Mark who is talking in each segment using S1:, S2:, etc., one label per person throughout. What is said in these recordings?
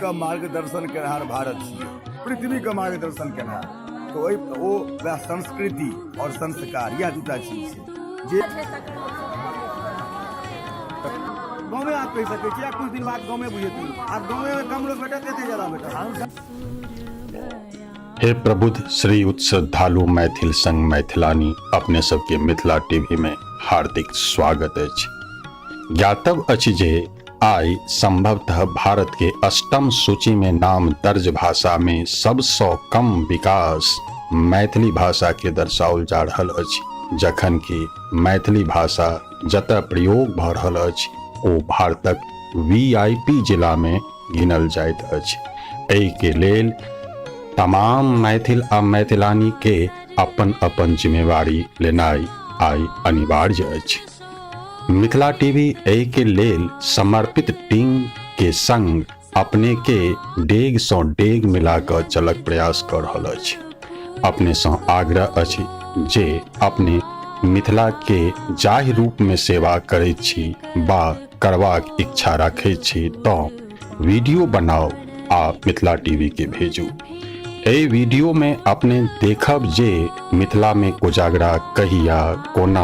S1: पृथ्वीके मार्गदर्शन केनहार भारत छियै, पृथ्वीके मार्गदर्शन केनहार। तऽ ओहि ओ वएह संस्कृति आओर संस्कार, इएह दूटा चीज छै जे गाँवे आब कहि सकै छी। आब कुछ दिन बाद गाँवे बुझेथिन। आब गाँवेमे कम लोक भेटत, एते ज्यादा भेटत।
S2: हे प्रबुद्ध श्रीयुत श्रद्धालु मैथिल संग मैथिलानी, अपने सबके मिथिला टीवी में हार्दिक स्वागत अछि। ज्ञातव्य अछि जे आइ संभवतः भारत के अष्टम सूची में नाम दर्ज भाषा में सबसँ कम विकास मैथिली भाषा के दर्शाओल जा रहल अछि, जखन कि मैथिली भाषा जतय प्रयोग भऽ रहल अछि ओ भारतक वीआईपी जिला में गिनल जाइत अछि। एहि के लेल तमाम मैथिल आ मैथिलानी के अपन अपन जिम्मेवारी लेनाइ आइ अनिवार्य अछि। मिथिला टीवी एहि के लेल समर्पित टीम के संग अपने के डेग सँ डेग मिला कऽ चलक प्रयास कऽ रहल अछि। अपने सँ आग्रह अछि जे अपने मिथिला के जाहि रूप में सेवा करैत छी बा करबाक इच्छा राखैत छी तऽ वीडियो बनाउ आ मिथिला टीवी के भेजू। एहि वीडियो में अपने देखब जे मिथिला में कोजागरा कहिया, कोना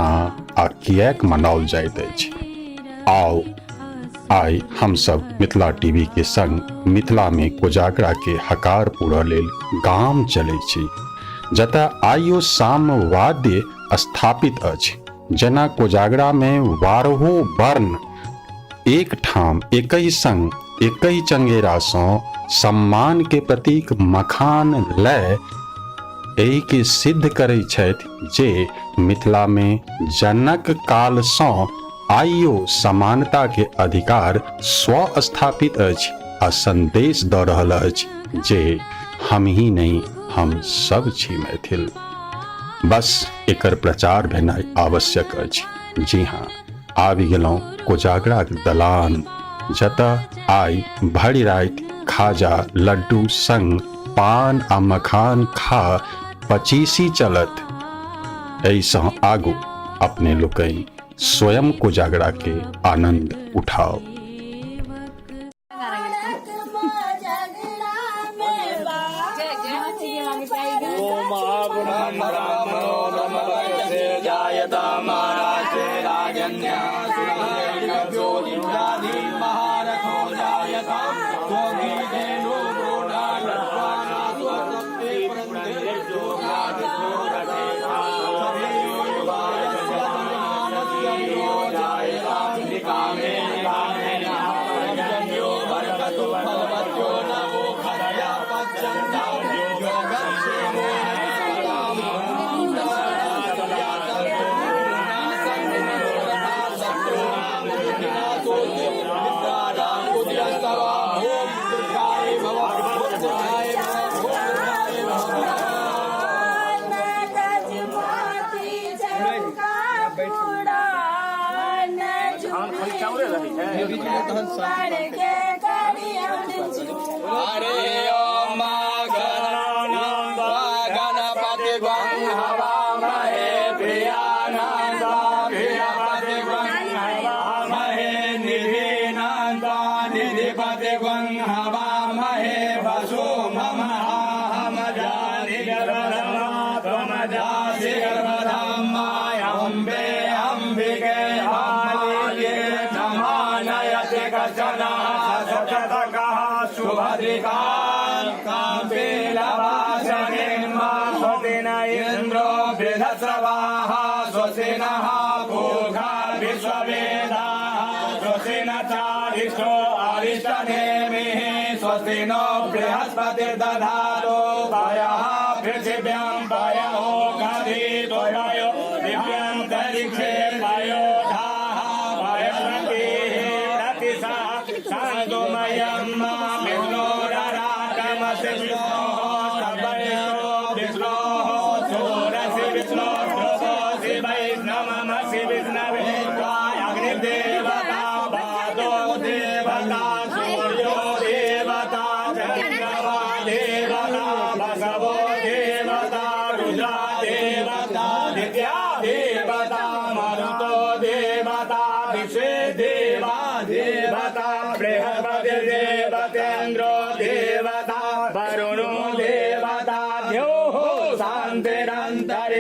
S2: आ किएक मनाओल जाइत अछि। आउ आइ हम सब मिथिला टीवी के संग मिथिला में कोजागरा के हकार पूरऽ लेल गाम चलै छी, जतऽ आइयो सामवाद्य स्थापित अछि। जेना कोजागरा में बारहो वर्ण एक ठाम एकहि संग एकहि चंगेरा सँ सम्मान के प्रतीक मखान लय एहि के सिद्ध करै छथि जे मिथिला में जनक काल सँ आइयो समानता के अधिकार स्वस्थापित अछि आ संदेश दऽ रहल अछि जे हम ही नहीं हम सब छी मैथिल। बस एकर प्रचार भेनाइ आवश्यक अछि। जी हाँ, आबि गेलहुँ कोजागराक दलान, जतऽ आइ भरि राति खाजा लड्डू संग पान आ मखान खा पचीसी चलत। एहिसँ आगू अपने लोकनि स्वयं कोजागरा के आनंद उठाओ।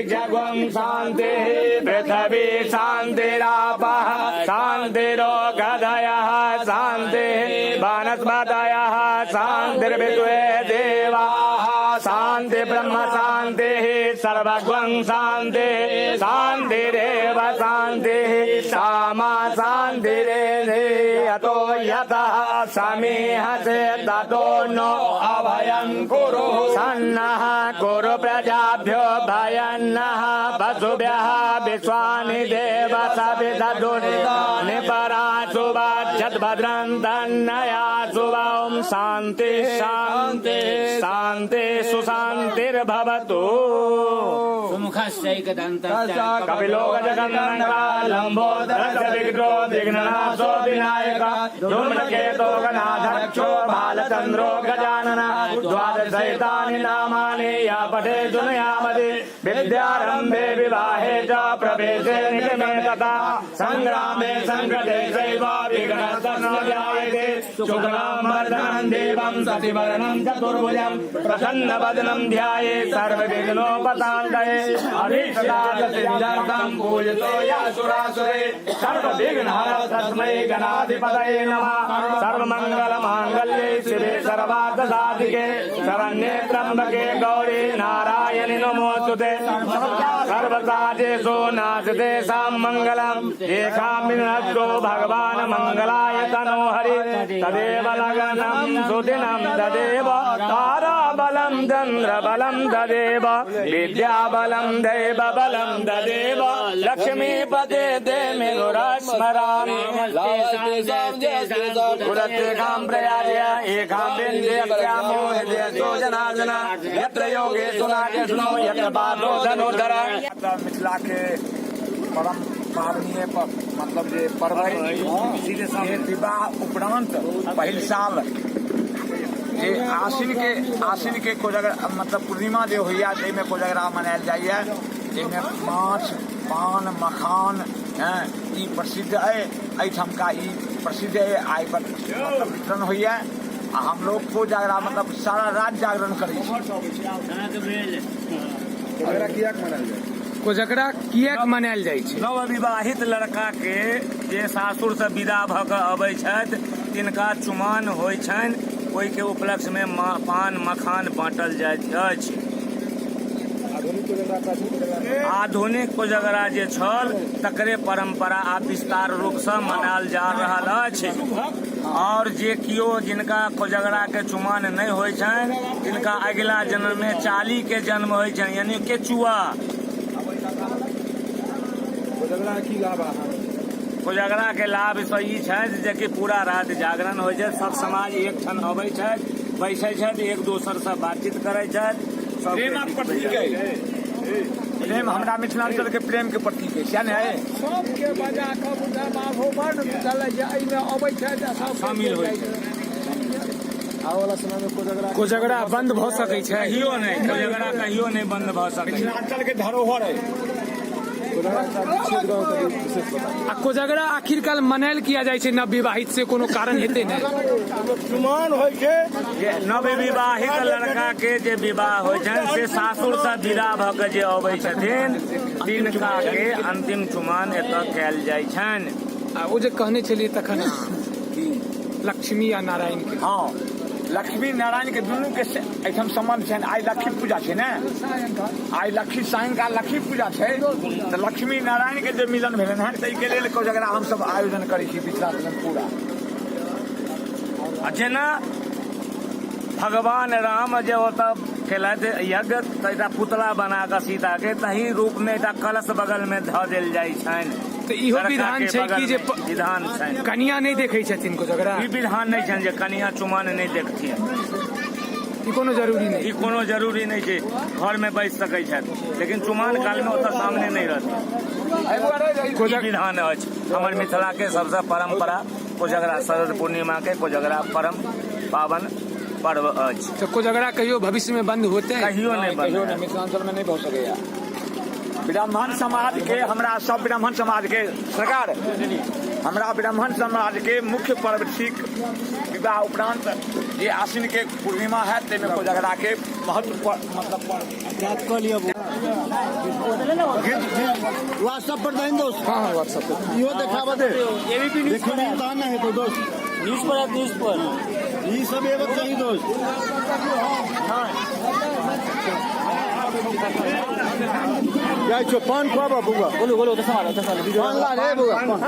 S3: अन्तरिक्षगुं शान्तिः पृथिवी शान्तिरापः शान्तिरोगधयः शान्तिः वनस्पतयः शान्तिर्विश्वे देवाः शान्ति ब्रह्म शान्तिः सर्वगुं शान्तिः शान्तिरेव शान्तिः सामा शान्तिरेधि यतो यतः समीहसे ततो नो अभयं कुरु सन्नः कुरु प्रजाभ्यो भयन्नः पशुभ्यः विश्वानि देव सविदधुनि पराशुभद्रं तन्नया शुभ ॐ शान्ति शान्ति शान्ति सुशान्तिर्भवतु। कपिलो गजकन्दका लम्बोदरस्य विघ्नो विघ्ननाशो विनायक धूम्रकेतो गणाध्यक्षो बालचन्द्रो गजानन द्वादशैतानि नामानि या पठे दुनयामदि विद्यारम्भे विवाहे च प्रवेशे निगमे तथा संग्रामे संकटे चैव विघ्नस्तन्न जायते। शुक्लां देवं शशिवर्णं चतुर्भुजं प्रसन्नवदनं ध्याये सर्वविघ्नोपशान्तये अभीष्टदातसिद्ध्यर्थं पूजितो यासुरासुरे सर्वविघ्नहर तस्मै गणाधिपतये नमः। सर्वमङ्गलमाङ्गल्ये शिवे सर्वार्थसाधिके शरण्ये त्र्यम्बके गौरी नारायणि नमोऽस्तुते। सर्वकार्येषु नाशतेषां मङ्गलम् येषां विघ्नस्तो भगवान् मङ्गलाय तनोहरि तदेव लगनं सुदिनं तदेव ताराबलं चन्द्रबलं तदेव विद्याबलं दैवबलं तदेव लक्ष्मीपते ते स्मरामि। पुरस्तेषां प्रयाय एकां बिन्द्यस्यामो हृदयस्थो जनार्दन यत्र योगेशो नागेशो यत्र पार्थो धनुर्धर।
S1: मिथिला के परम पावनीय मतलब जे पर्व है जे विवाह उपरांत पहिल साल जे आश्विन के कोजगरा मतलब पूर्णिमा जे होइया ताहिमे कोजगरा मनायल जाइए, जाहिमे माछ पान मखान ई प्रसिद्ध अइ। एहिठामका ई प्रसिद्ध अइ। आइ पर मतलब वितरण होइया आ हमलोग कोजगरा मतलब सारा रात जागरण करै छी।
S4: कोजगरा किएक मनायल जाइ छै?
S3: नवविवाहित लड़का के जे सासुर से विदा भऽ कऽ अबै छथि तिनका चुमान होइ छनि, ओहिके उपलक्ष्यमे पान मखान बाँटल जाइत अछि। आधुनिक कोजगरा जे छल तकरे परंपरा आब विस्तार रूपसँ मनायल जा रहल अछि। आओर जे कियो जिनका कोजगरा के चुमान नहि होइ छनि तिनका अगिला जन्म मे चाली के जन्म होइ छनि, यानी केचुआ। कोजगरा के लाभ सँ ई छथि जे कि पूरा राति जागरण होइ छै, सब समाज एकठाम अबै छथि, बैसै छथि, एक दोसर सँ बातचीत करै छथि। सबके
S1: प्रेमक प्रतीक अइ। प्रेम हमरा मिथिलांचल के प्रेम के प्रतीक अइ, सएह ने अइ?
S5: सबके बजा कऽ बुढ़ा बाबो बड्ड चलै छै, एहिमे अबै छथि आ सब
S3: शामिल होइ छै।
S4: कोजगरा बंद भऽ सकै छै?
S3: कहियो नहि, कोजगरा कहियो नहि बंद भऽ सकै छै।
S1: मिथिलांचल के धरोहर अइ।
S4: आ कोजगरा आखिरकाल मनायल किया जाइ छै नवविवाहित से कोनो कारण हेतै ने?
S3: जे नवविवाहित लड़का के जे विवाह होइ छनि से सासुर से विदा भऽ के जे अबै छथिन तिनका के अंतिम चुमान एतऽ कयल जाइ छनि।
S4: आ ओ जे कहने छलियै तखन लक्ष्मी आ नारायण के,
S1: हँ, लक्ष्मी नारायण के दुनू के एहिठाम संबंध छनि। आइ लक्ष्मी पूजा छै ने, आइ लक्ष्मी सायंकाल लक्ष्मी पूजा छै, तऽ लक्ष्मी नारायण के जे मिलन भेलनि हेँ ताहिके लेल कोजगरा हमसब आयोजन करै छी मिथिलांचल पूरा।
S3: आ जेना भगवान राम जे ओतऽ केलथि यज्ञ तऽ एकटा पुतला बना कऽ सीता के तही रूप मे एकटा कलश बगल मे धऽ देल जाइ छनि।
S4: तऽ इहो
S3: लड़का
S4: विधान
S3: के
S4: छै
S3: बगल
S4: कि जे
S3: मे विधान छनि।
S4: कनिया नहि देखै छथिन कोजगरा?
S3: ई विधान नहि छनि जे कनिया चुमान नहि देखथिन।
S4: ई कोनो जरूरी नहि?
S3: ई कोनो जरूरी नहि छै, घर मे बैस सकै छथि लेकिन चुमान काल मे ओतऽ सामने नहि रहथिन। ई विधान अछि हमर मिथिला के सबसँ परंपरा कोजगरा। शरद पूर्णिमा के कोजगरा परम पावन पर्व अछि।
S4: तऽ कोजगरा कहियो भविष्य में बंद होतै?
S3: कहियो नहि बंद
S1: कहियो नहि,
S3: हैत।
S1: मिथिलांचल में नहि भऽ सकैया। ब्राह्मण समाज के हमरा सब ब्राह्मण समाज के सरकार हमरा ब्राह्मण समाज के मुख्य पर्व ठीक विवाह उपरांत जे आश्विन के पूर्णिमा है ताहिमे कोजगरा के महत्व पर मतलब पर्व।
S6: व्हाट्सएप पर दही दोस्त। हाँ, व्हाट्सएप पर इहो देखाबऽ दे। देखो नहीं तहन ना हेतौ दोस्त।
S3: न्यूज पर, न्यूज पर।
S6: ई सब एबक चाही दोस्त। जाइ छौ, पान खुआबऽ बौआ।
S3: बोलो बोलो,
S6: पान ला रे बौआ, पान।